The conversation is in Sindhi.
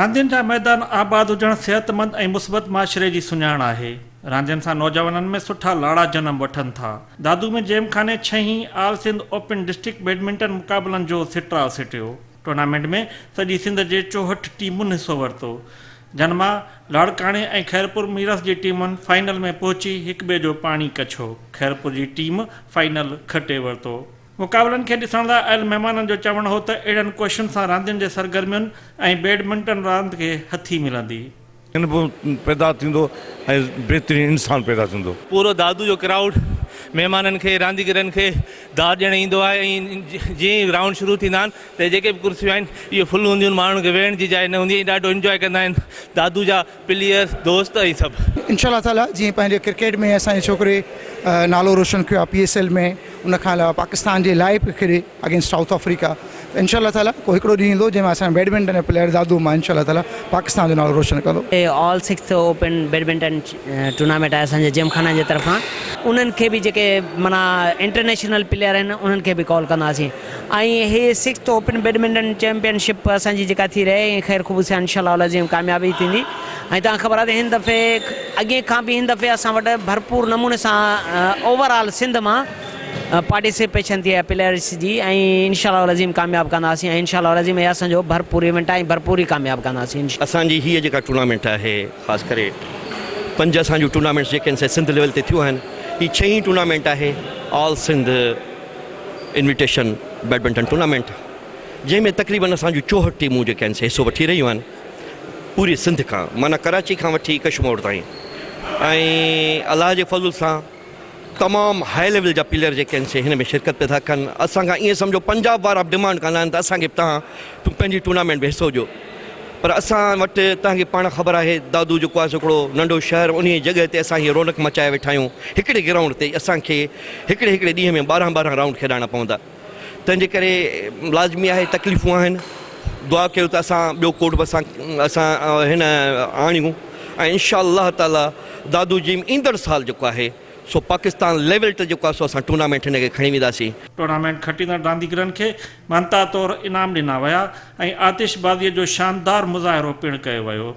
راندين جا ميدان آباد هجڻ صحتمند ۽ مثبت معاشري جي سڃاڻ آهي. راندين سان نوجوانن ۾ سٺا لاڙا جنم وٺن ٿا. دادو ۾ جيم خاني ڇهين آل سنڌ اوپن ڊسٽرڪٽ بيڊمنٽن مقابلن جو سٽراء سٽيو. ٽورنامينٽ ۾ سڄي سنڌ جي 64 ٽيمن حصو ورتو. جن مان لاڙڪاڻي ۽ خيرپور ميرس جي ٽيمن فائنل ۾ پهچي هڪٻئي جو پاڻي ڪڇيو. خيرپور جي ٽيم فائنل کٽي ورتو. مقابلن کي ڏسڻ لاء آيل مهمانن جو چوڻ هو ته اهڙين ڪوششن سان راندين جي سرگرمين ۽ بيڊمنٽن راند کي هٿي ملندي. انڀو پيدا ٿيندو ۽ بهترين انسان پيدا ٿيندو. پورو دادو جو ڪرائوڊ مهمانن کي رانديگرن کي داد ڏيڻ ايندو آهي ۽ جيئن ئي رائونڊ شروع ٿيندا آهن ته جيڪي به ڪرسيون آهن اهي فل هونديون آهن ماڻهن کي ويهڻ جي جاء نه هوندي ۽ ڏاڍو انجواء ڪندا آهن دادو جا پليئر دوست ۽ سڀ. انشاء الله تعالي جيئن پنهنجي ڪرڪيٽ ۾ اسان جي ڇوڪري نالو روشن ڪيو آهي پي ايس ايل ۾ ان کان علاوه پاڪستان جي لاء به کيڏي اگينسٽ سائوٿ آفريڪا ته انشاء الله تعالي ڪو هڪڙو ڏينهن ايندو جنهن ۾ اسان جو بيڊمنٽن جو پليئر دادو مان انشاء الله تعالي پاڪستان جو نالو روشن ڪندو. هي آل سڪسٿ اوپن بيڊمنٽن ٽورنامينٽ آهي اسان جي جيم خانه جي طرفان انهن کي به جيڪي معنيٰ انٽرنيشنل پليئر آهن انهن کي به ڪال ڪنداسين ۽ هي sixth open badminton championship اسان جي جيڪا ٿي رهي ۽ خير خوبي سان انشاء الله العظيم ڪاميابي ٿيندي ۽ توهان کي خبر آهي ته هن دفعي اڳئين کان به هن دفعي اسان وٽ ڀرپور نموني سان اوور آل سنڌ مان پارٽيسپيشن ٿي آهي پليئرس جي ۽ انشاء الله العظيم ڪامياب ڪنداسين ۽ انشاء الله العظيم هي اسان جو ڀرپور ايونٽ آهي ۽ ڀرپور ئي ڪامياب ڪنداسين. اسان جي هيء جيڪا ٽورنامينٽ آهي خاص ڪري پنج اسان جون ٽورنامينٽس جيڪي آهن سي سنڌ ليول تي ٿيون آهن هي ڇهين ٽورنامينٽ آهي آل سنڌ انويٽيشن بيڊمنٽن ٽورنامينٽ جنهن ۾ تقريبن اسان جون 64 ٽيمون جيڪي آهن سي حصو وٺي رهيون آهن پوري سنڌ کان معنيٰ ڪراچي کان وٺي ڪشمور تائين ۽ الله جي فضل سان تمام هاء ليول جا پليئر جيڪي آهن سي هن ۾ شرڪت پيا ٿا ڪن اسان کان ائين سمجهو پنجاب وارا به ڊمانڊ ڪندا آهن ته اسان کي به تهان پنهنجي ٽورنامينٽ ۾ حصو ڏيو پر اسان وٽ توهان کي پاڻ خبر آهي دادو جيڪو آهي سو هڪڙو ننڍو شهر انهيء جڳهه تي اسان هيء رونق مچائي ويٺا آهيون هڪڙي گرائونڊ تي اسان کي هڪڙي هڪڙي ڏينهن ۾ ٻارهن ٻارهن رائونڊ کيڏائڻا پوندا تنهن جي ڪري لازمي آهي تڪليفون آهن دعا ڪيو ته اسان ٻيو ڪوٽ به اسان اسان هن آڻيون ۽ انشاء الله تعالي دادو جيم ايندڙ سال جيڪو آهي سو پاڪستان ليول تي جيڪو آهي سو اسان ٽورنامينٽ هن کي کڻي وينداسين. ٽورنامينٽ کٽيندڙ رانديگرن کي مڃتا طور انعام ڏنا ويا ۽ آتشبازيء جو شاندار مظاهرو پڻ ڪيو ويو.